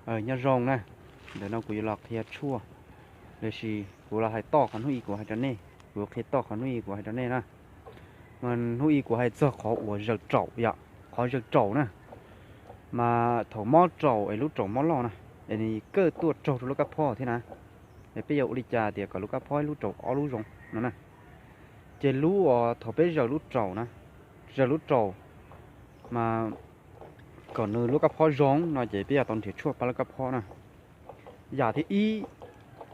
Nyob zoo na, ntawm no kuv yuav los qhia tshuaj, los sis kuv los hais toj qhov hnub i kuv hais rau nej, kuv yuav qhia toj qhov hnub i kuv hais rau nej na. Mas hnub i kuv hais txog qhov uas zaws raum yom, qhov zaws raum na. Mas thaum mob raum es lub raum mob loj na, es nws kawj tuaj raug rau lub kab phob thiab na, es peb yuav ua li cas tias kom lub kab phob ib lub raum ob lub zoo no na. Ces lub uas thaum peb zaws lub raum na, zaws lub raum mas kom nws lub kab phob zoo no ces peb yuav tau nrhiav tshuaj pab lub kab phob na. Yam thib ib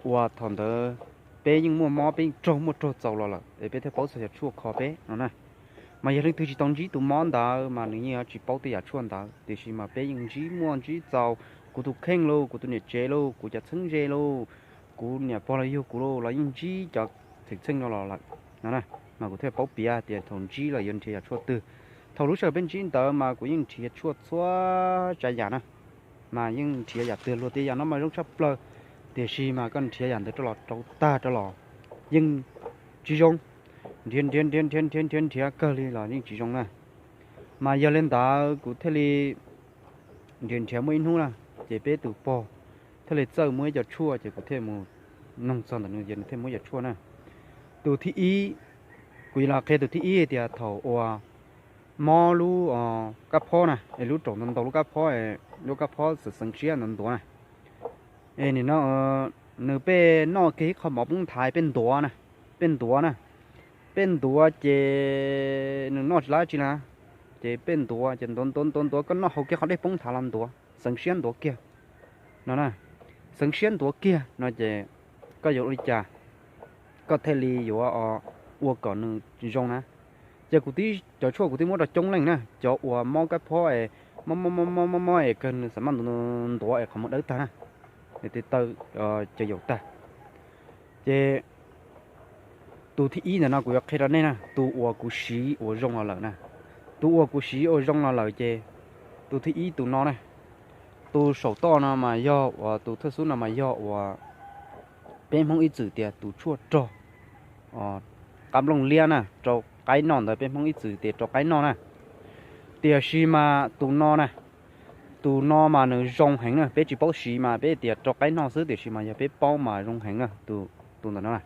uas thaum ntawd peb yeej muaj mob, peb yeej raug muaj raug txaus los lawm es peb thiaj paub txog yog tshuaj kho peb no na. Mas yog leej twg tsis tau ntsib tus mob ntawd mas nws yeej yuav tsis paub tej yam tshuaj ntawd, tiam sis mas peb yeej ntsib muaj ntsib txaus. Kuv tus kheej lauj, kuv tus niam tsev lauj, kuv cov txheeb ze lauj, kuv niam pog los yug kuv lauj los yeej ntsib cov txheej txheej no los lawm no na. Mas kuv thiaj paub piav tias thaum ntsib los yuav nrhiav yam tshuaj twg. Thaum lub sij hawm peb ntsib ntawd mas kuv yeej nrhiav tshuaj txhua tsav yam na, mas yeej nrhiav yam twg luag tias yam no mas zoo tshaj plaws, tiam sis mas koj nrhiav yam ntawd rau los rau tag rau los yeej tsis zoo. Nrhiav nrhiav nrhiav nrhiav nrhiav nrhiav nrhiav kawg li los yeej tsis zoo na. Mas yog li ntawd kuv thiaj li nrhiav nrhiav muaj ib hnub na, ces peb tus pog thiaj li txawj muab ib co tshuaj, ces kuv thiaj mus noog txog ntawm nws ces nws thiaj muab ib co tshuaj na. Tus thib ib, kuv yuav los qhia tus thib ib tias thaum uas mob lub kab phob na, es lub raum ntau ntau lub kab phob, lub kab phob xeev xeev siab ntuav ntuav na. Es nim no nws peb noj kiag ib qho mov poob nthav peb ntuav na, peb ntuav na, peb ntuav ces nws noj tsis laib tsi na, ces peb ntuav ces ntuav ntuav ntuav ntuav, koj noj haus kiag qhov dej poob nthav los ntuav, xeev siab ntuav kiag no na. Xeev siab ntuav kiag no ces koj yuav ua li cas, koj thiaj li yuav ua kom nws zoo na. Ces kuv tib cov tshuaj kuv twb muab rau coob leej na, cov uas mob kab phob es mob mob mob mob mob es kawg nws xav maj ntuav ntuav es qhov muag dawb tag na, nws ti taw cov yaum tag. Ces tus thib ib ntawm no kuv yuav qhia rau nej na, tus uas kuv siv uas zoo los lawm na. Tus uas kuv siv uas zoo los lawm ces tus thib ib tus no na, tus saum toj no mas yog uas tus thawj xub no mas yog uas peb Hmoob ib txwm tias tus tshuaj rog qab nplooj liab na, rau qaib noj ntawd peb Hmoob ib txwm tias rau qaib noj na. Tiam sis mas tus no na, tus no mas nws zoo heev na, peb tsis paub siv mas peb tias rau qaib noj xwb, tiam sis mas yog peb paub mas zoo heev na. Tus ntawm no,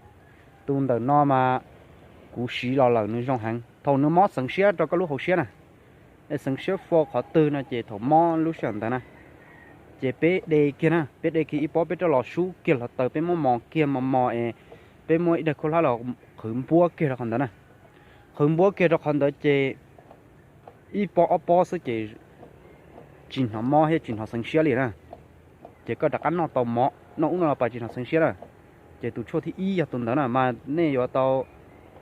tus ntawm no mas kuv siv los lawm nws zoo heev. Thaum nws mob xeev siab rau koj lub hauv siab na, es xeev siab fo qhov twg no ces thaum mob lub sij hawm ntawd na, ces peb de kiag na, peb de kiag ib pob peb rov los sub kiag hluav taws, peb muab mos kiag mos mos es peb muab ib daig khaub hlab los qhwv npuab kiag rau qhov ntawd na. Qhwv npuab kiag rau qhov ntawd ces ib pob ob pob xwb ces tsis hnov mob thiab tsis hnov xeev siab li na. Ces koj rov qab noj tau mov, noj ub noj no pais tsis hnov xeev siab na. Ces tus tshuaj thib ib yog tus ntawd na, mas nej yuav tau,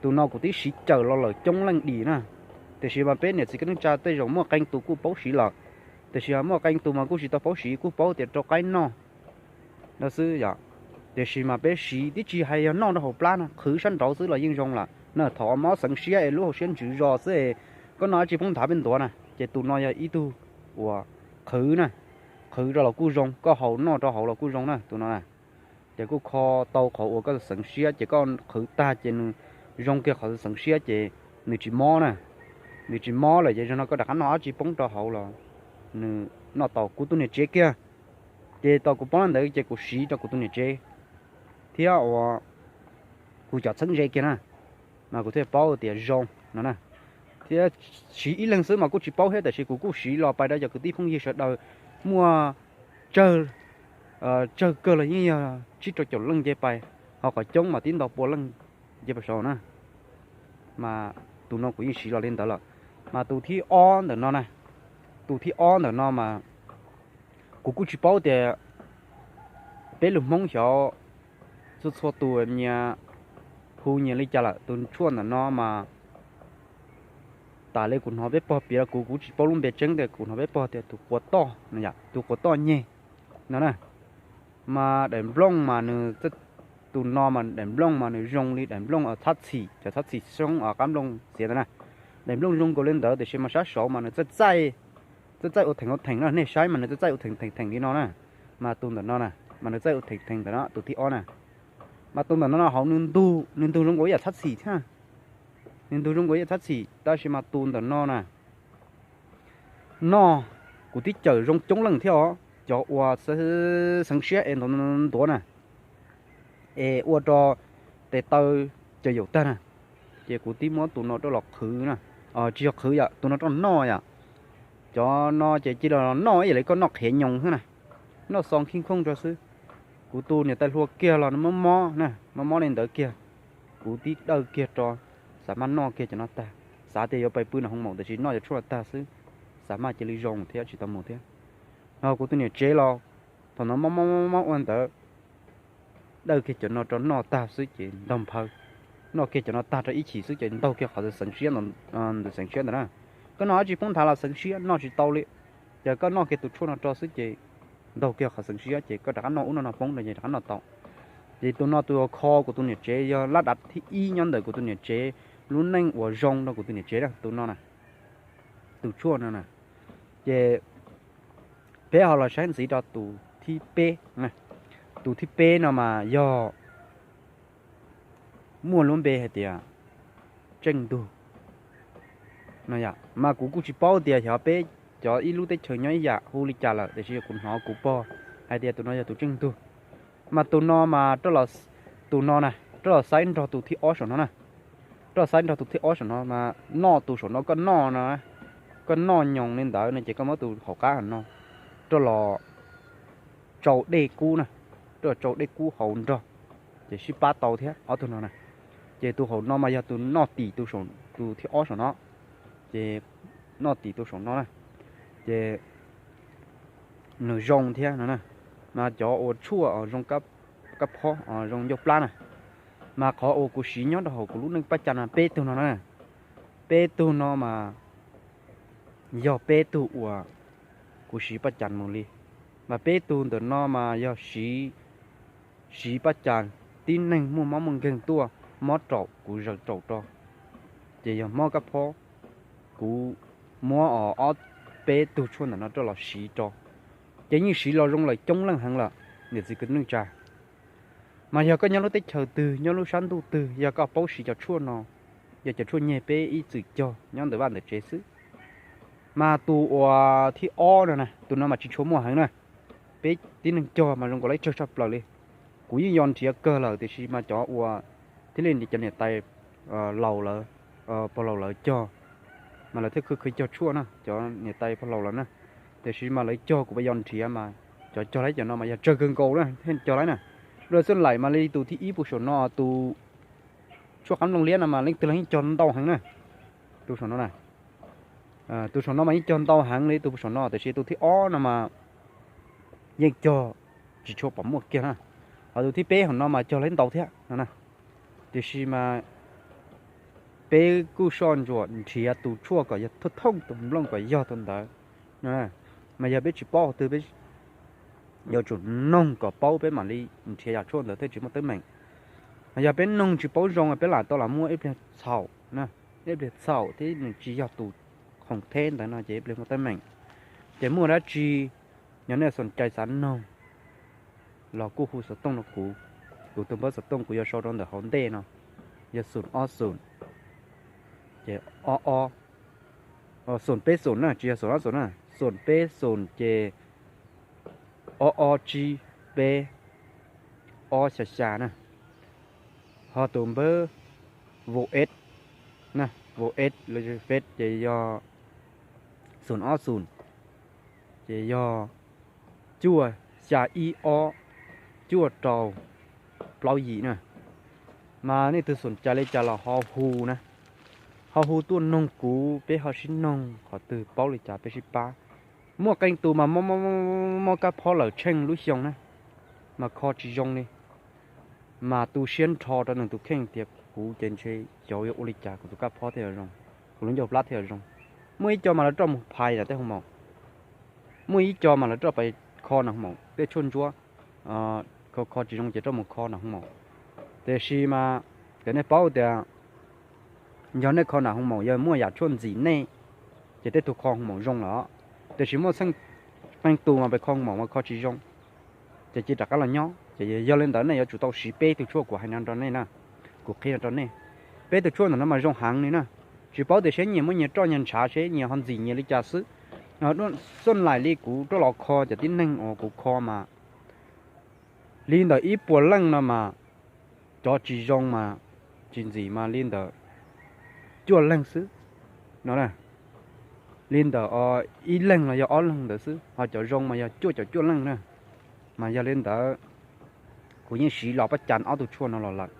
tus no kuv twb siv cawm los lawm coob leej dim na. Tiam sis mas peb niam txiv kwv tij neej tsa tej zaum muaj qee tus kuj paub siv lawm, tiam sis muaj qee tus mas kuj tsis tau paub siv, kuj paub tias rau qaib noj no xwb yom. Tiam sis mas peb siv twb tsis hais yog noj rau hauv plab na, qhwv sab nraud xwb los yeej zoo lawm na. Thaum mob xeev siab es lub hauv siab ntsws zos xwb es koj noj dab tsi poob nthav peb ntuav na, ces tus no yog ib tug uas qhwv na, qhwv rau los kuj zoo, koj haus noj rau hauv los kuj zoo na tus no na. Ces kuj kho tau qhov uas koj xeev siab, ces koj qhwv tag ces nws zoo kiag qhov xeev siab ces nws tsis mob na. Nws tsis mob lawm ces zaum no koj rov qab noj dab tsi poob rau hauv los nws noj tau. Kuv tus niam tsev kiag, ces tau kuv paub li ntawd ces kuv siv rau kuv tus niam tsev thiab uas kuv cov txheeb ze kiag na, mas kuv thiaj paub tias zoo no na. Thiab siv ib leeg xwb mas kuj tsis paub thiab, tiam sis kuv kuj siv los pais rau cov kwv tij phooj ywg sawv daws muaj tsawg, tsawg kawg los yeej yog tsib rau caum leej nce pais, ho qhov coob mas tib nto pua leej nce pais saud na. Mas tus no kuv yeej siv los li ntawd lawm. Mas tus thib ob ntawm no na, tus thib ob ntawm no mas kuv kuj tsis paub tias peb lus Hmoob xyov txhua txhua tus nyias hu nyias li cas lawm. Tus tshuaj ntawm no mas tas li kuv hnov peb pog piav rau kuv, kuv tsis paub lub npe tseeb tias kuv hnov peb pog tias tus quav toj no yom, tus quav toj nyeg no na. Mas daim nplooj mas nws, tus no mas daim nplooj mas nws zoo li daim nplooj txhab txhim, cov txhab txhim xyoob qab nplooj xiav ntawd na. Daim nplooj zoo nkaus li ntawd tiam sis mas sab saud mas nws txaij txaij ua theem ua theem no, nej saib mas nws txaij txaij ua theem theem theem li no na. Mas tus ntawm no na, mas nws txaij ua theem theem ntawm no, tus thib ob na. Mas tus ntawm no no hauv nws ntug, nws ntug zoo nkaus ib yam txhab txhim thiab. Nws ntug zoo nkaus ib yam txhab txhim, tab sis mas tus ntawm no na, noj, kuv twb cawm zoo coob leej thiab os. cov uas xeev siab es ntuav ntuav na, es ua rau tes taw cov yaum tag na, ces kuv tib muab tus no rov los qhwv na, tsis yog qhwv yom, tus no rov noj yom. Cov no ces cia li los noj ib yam li koj noj qhiav nyoos xwb na, noj xo khib khooj rau xwb. Kuv tus niam tais hluas kiag los mob mob na, mob mob li ntawd kiag, kuv tib dawj kiag rau, xav maj noj kiag cov no tag, xav tias yuav pais pw nram hoo maum tiam sis noj cov tshuaj no tag xwb, xav maj cia li zoo thiab tsis tau mus thiab. Ho kuv tus niam tsev los thaum no mob mob mob ua ntawd, dawj kiag cov no rau noj tag xwb ces ntaug nphaw, noj kiag cov no tag rau ib chim xwb ces ntaug kiag qhov xeev siab ntawd, xeev siab ntawd na. Koj noj dab tsi poob nthav los xeev siab noj tsis tau li, ces koj noj kiag tus tshuaj no rau xwb ces ntaug kiag qhov xeev siab ces koj rov qab noj ub noj no poob rau ces rov qab noj tau. Ces tus no tus kho kuv tus niam tsev yog lab dav thib ib nyob ntawm kuv tus niam tsev lub neej uas zoo rau kuv tus niam tsev na, tus no na, tus tshuaj no na. Ces peb ho los saib ntxiv rau tus thib peb. Tus thib peb no mas yog muaj lub npe hais tias Tseej Ntug no yom. Mas kuv kuj tsis paub tias xyov peb cov ib lub teb chaws nyob ib yam hu li cas lawm, tiam sis kuv hnov kuv pog hais tias tus no yog tus Tseej Ntug. Mas tus no mas, tus no na, rov los saib nrog tus thib ob saum no na. Rov los saib nrog tus thib ob saum no mas noj tus saum no koj noj no, koj noj nyoos li ntawd no ces koj muab tus hauv qab no rov los tsau dej kub na, rov los tsau dej kub hauv nrog, ces sib pab tau thiab ob tug no na. Ces tus hauv no mas yog tus noj tim tus thib ob saum no, ces noj tim tus saum no na, ces nws zoo thiab no na. Mas cov uas tshuaj zoo kab phob, zoo ncauj plab na, mas qhov uas kuv siv nyob rau hauv kuv lub neej paj cas no peb tug no na, peb tug no mas yog peb tug uas kuv siv paj cas mus li. Mas peb tug ntawm no mas yog siv, siv paj cas tib neeg muaj mob muaj nkeeg tuaj, mob raum kuv zaws raum rau, ces yog mob kab phob kuv muab ob peb tug tshuaj ntawm no rov los siv rau, ces yeej siv los zoo lawm coob leej heev lawm niam txiv kwv tij neej tsa. Mas yog koj nyob lub teb chaws twg nyob lub sab ntuj twg yog koj paub siv cov tshuaj no, yog cov tshuaj nyeg peb ib txwm cog nyob ntawm vaj ntawm tsev xwb. Mas tus uas thib ob no na, tus no mas tsis tshua muaj heev na, peb tib neeg cog mas zoo nkaus li tsawg tshaj plaws li. Kuv yeej yog nrhiav kawg lawm tiam sis mas cov uas thiaj li cov niam tais laus lawv, pog laus lawv cog, mas lawv thiaj khwv khwv cog tshuaj na, cov niam tais pog laus lawv na. Tiam sis mas lawv cog kuv mas yog nrhiav mas cov cog laib cov no mas yog tsawg kawg nkaus na thiaj cog laib na. Lawv xwb laim mas li tus thib ib puag saum no tus tshuaj qab nplooj liab no mas leej twg los yeej cog ntau heev na. Tus saum no na, tus saum no mas yeej cog ntau heev li tus puag saum no, tiam sis tus thib ob no mas yeej cog tsis tshua pom muaj kiag na. Ho tus thib peb hauv no mas cog laib ntau thiab no na. Tiam sis mas peb kuj soj ntsuam nrhiav tus tshuaj kom yog thooj tus nplooj kom yog tus ntawd. Mas yog peb tsis paub qhov twg peb yuav tsum noog kom paub peb mam li nrhiav yam tshuaj ntawd thiaj tsis muaj teeb meem. Yog peb noog tsis paub zoo peb lam tau lam muaj ib pliag txhaum, ib pliag txhaum thiab nws tsis yog tus khoom theb ntawd no ces ib pliag muaj teeb meem. Ces muaj dab tsi yog nej xoom cai xav noog los kuj hu xov tooj rau kuv. Kuv tus npawb xov tooj kuv yuav sau rau ntawm hauv ntej no, yog xoom ob xoom, ces ob ob, xoom peb xoom na, tsis yog xoom ob xoom na, xoom peb xoom ces ob ob tsib peb ob xya xya na. Ho tus npawb Vo S, Vo S lossis Face ces yog xoom ob xoom, ces yog cuaj xya ib ob cuaj rau plaub yim na. Mas nej tus xoom cai li cas los ho hu na, ho hu tuaj noog kuv peb ho sib noog qhov twg paub li cas peb sib pab. Muaj qee tus mas mob kab phob lawm tsheej lub xyoo na, mas kho tsis zoo li. Mas tu siab nrho rau nws tus kheej tias kuv ces ntshe xyov yuav ua li cas kuv tus kab phob thiaj zoo, kuv lub ncauj plab thiaj zoo. Muaj ib co mas lawv rov mus phais tej hoo maum, muaj ib co mas lawv rov pais kho nram hoo maum tej tshuaj ntsuab, kho kho tsis zoo ces rov mus kho nram hoo maum. Tiam sis mas cov nej paub tias yog nej kho nram hoo maum yog muaj yam tshuaj ntxim nej, ces tej tug kho hoo maum zoo lawm. Tiam sis muaj txheej qee tus mas pais kho hoo maum mas kho tsis zoo, ces cia rov qab los nyob. Ces yog li ntawd nej yuav tsum tau siv peb tug tshuaj kuv hais no rau nej na, kuv qhia no rau nej. Peb tug tshuaj ntawm no mas zoo heev li na. Tsis paub tias seb nyias muab nyias roj nyias ntshav seb nyias ho ntxim nyias li cas xwb. Xub laim li kuv rov los kho cov tib neeg uas kuv kho mas li ntawm ib puas leej no mas cov tsis zoo mas tsis ntxim mas li ntawm cuaj leeg xwb no. Li ntawm ib leeg los yog ob leeg ntawd xwb, ho cov zoo mas yog cuaj caum cuaj leej na. Mas yog li ntawd kuv yeej siv los pab cas ob tug tshuaj no los lawm.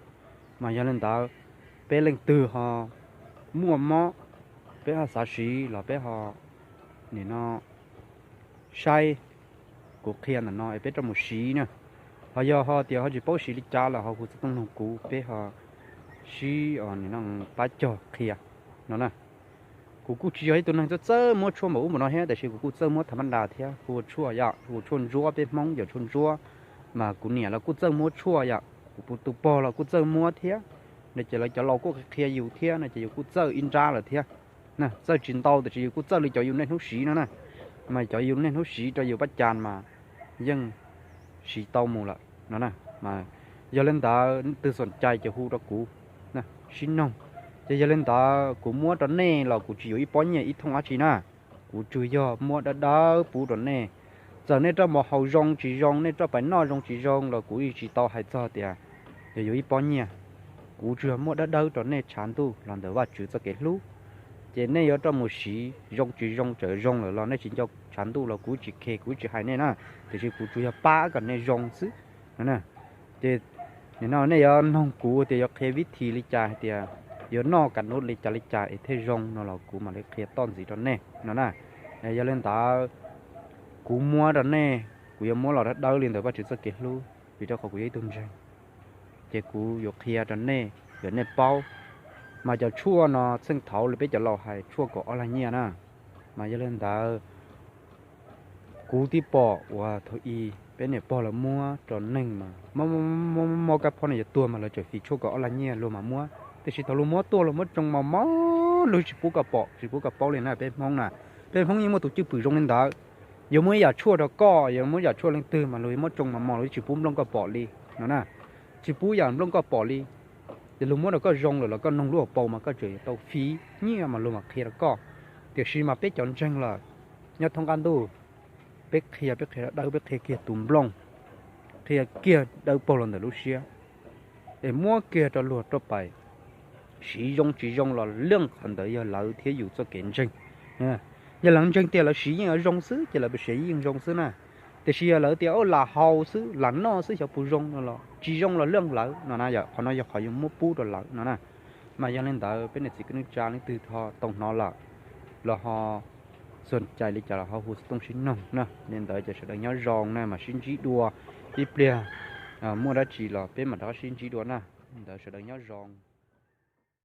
Mas yog li ntawd peb leej twg ho muaj mob, peb ho xav siv los peb ho nim no saib kuv qhia ntawm no es peb rov mus siv na. Ho yog ho tias ho tsis paub siv li cas los ho hu xov tooj nug kuv, peb ho sib pab cog qhia no na. Kuv kuj tsis yog ib tug neeg txawj txawj muab tshuaj npaum ub npaum no thiab, tiam sis kuv kuj txawj muab tham mab das thiab, hu ua tshuaj yom, hu ua tshuaj ntsuab, peb Hmoob yog tshuaj ntsuab. Mas kuv niam los kuj txawj muab tshuaj yom, kuv tus pog los kuj txawj muab thiab. No ces lawv cov laus kuj qhia yus thiab no ces yus kuj txawj ib nrab lawm thiab. Txawj tsis ntau tiam sis yus kuj txawj li cov yus niaj hnub siv no na. Mas cov yus niaj hnub siv rau yus pab cas mas yeej siv tau mus lawm no na. Mas yog li ntawd leej twg xom cai ces hu rau kuv sib noog. Ces yog li ntawd kuv muab rau nej los kuv tsis yuav ib pob nyiaj ib thooj dab tsi na. Kuv tsuas yog muab dawb dawb pub rau nej. Txawm nej roj mos haus zoo tsis zoo, nej roj pais noj zoo tsis zoo los kuv yeej tsis tau hais txog tias yog yuav ib pob nyiaj. Kuv tsuas yog muab dawb dawb rau nej tshav ntuj los ntawm Vajtswv txoj kev hlub. Ces nej yuav roj mus siv zoo tsis zoo, txawm zoo lawm los nej tsis nco tshav ntuj los kuv tsis khe, kuv tsis hais nej na. Tiam sis kuv tsuas yog pab kom nej zoo xwb no. Ces nim no nej yuav noog kuv tias yuav qhia vib thim li cas hais tias yuav noj kas nub li cas li cas es thiaj zoo no los kuv mam li qhia toj ntxiv rau nej no na. Yog li ntawd kuv muab rau nej, kuv yuav muab los dawb dawb li ntawm Vajtswv txoj kev hlub, vim rau qhov kuv yog ib tug ntseeg. Ces kuv yuav qhia rau nej, yog nej paub. Mas cov tshuaj no txheej thaud li peb cov laus hais tshuaj kaum ob lag nyiaj na. Mas yog li ntawd kuv tib pom uas thaum ub peb niam pog lawv muab rau neeg mas mob kab phob no yuav tuag mas lawv tseem fiv tshuaj kaum ob lag nyiaj luag mam muab. Tiam sis thaum luag muab tuaj luag muab tsoo mos mos, luag tsis pub koj pom tsis pub koj paub li na peb Hmoob na. Peb Hmoob yeej muaj tus cwj pwm zoo li ntawd. Yuav muab ib yam tshuaj rau koj, yuav muab yam tshuaj leej twg mas luag yuav muab tsoo mos mos, luag tsis pub nplooj koj pom li no na. Tsis pub yam nplooj koj pom li. Ces luag muab rau koj zoo lawm los koj noog lub hauv paus mas koj tseem tau fiv nyiaj mas luag mam qhia rau koj. Tiam sis mas peb cov ntseeg lawm, nyob thoob qab ntuj, peb qhia, peb qhia dawb, peb qhia kiag tus nplooj, qhia kiag dawb paug los ntawm lub siab, es muab kiag rau luag rau pais siv zoo tsis zoo los leej qhov ntawd yog lawv thiab yus txoj kev ntseeg. Yog lawv ntseeg tias lawv siv yeej yuav zoo xwb ces lawv pais siv yeej zoo xwb na. Tiam sis yog lawv tias lam haus xwb lam noj xwb xyov puas zoo no los tsis zoo los leej lawv no na. Qhov no yog qhov yuav muab pub rau lawv no na. Mas yog li ntawd peb niam txiv kwv tij neej tsa leej twg ho tau hnov lawm los ho xom cai li cas los ho hu xov tooj sib noog na. Li ntawd ces sawv daws nyob zoo na, mas sib ntsib dua ib pliag, muaj dab tsi los peb mam rov qab sib ntsib dua na. Li ntawd sawv daws nyob zoo.